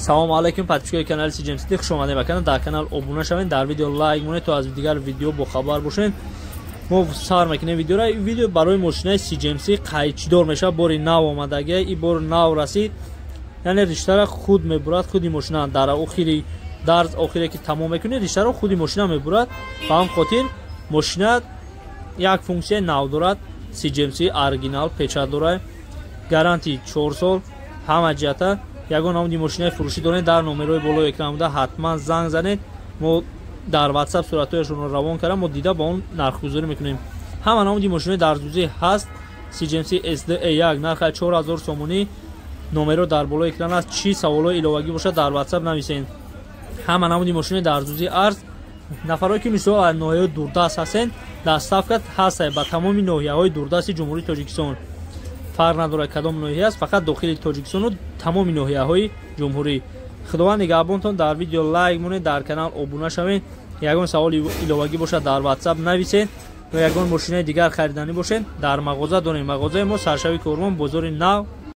Салом алейкум, подписчикои канали CGMC, хуш омадед ба канал. Дар канал обуна шавед, дар видео лайк монед, то аз дигар видео бохабар бошед. Мо сар мекунем видеора. Ин видео барои мошинаи CGMC қайчидор мешавад. Бори нав омадагия, и бор нав расид. Яъне риштара худ мебурад худи мошина. Дар охири дарс, охире ки тамом мекунед, риштаро худи мошина мебурад. Ба ҳам хотир мошина як функсияи нав дорад. CGMC оригинал печат дорад, гарантии 4 сол, ҳама ҷиҳата. Ягон намуди мошинаи фурӯшӣ доред, дар номерои болои экран буда ҳатман занг занед. Мо дар WhatsApp суратҳояшонро равон кардам, мо дида ба он нархгузорӣ мекунем. Ҳама намуди мошинаи дарзӯзӣ ҳаст. CGMC SDE1 нарха 4000 сомонӣ. Номеро дар болои экран аст. Чӣ саволҳои иловагӣ бошад, дар WhatsApp нависед. Ҳама намуди мошинаи дарзӯзӣ арз. Нафарое ки мисол аз ноҳияҳои дурдаст ҳастед, доставка ҳаст ба тамоми ноҳияҳои дурдасти Ҷумҳурии Тоҷикистон. Фарқ надорад кадом ноҳия аст, фақат дохили Тоҷикистону тамоми ноҳияҳои ҷумҳурӣ. Худованд нигаҳбонтон. Дар видео лайк монед, дар канал обуна шавед. Ягон саволи иловагӣ бошад, дар WhatsApp нависед. Ё ягон мошинаи дигар хариданӣ бошед, дар мағоза дорем. Мағозаи мо саршави Корвон, бозори нав.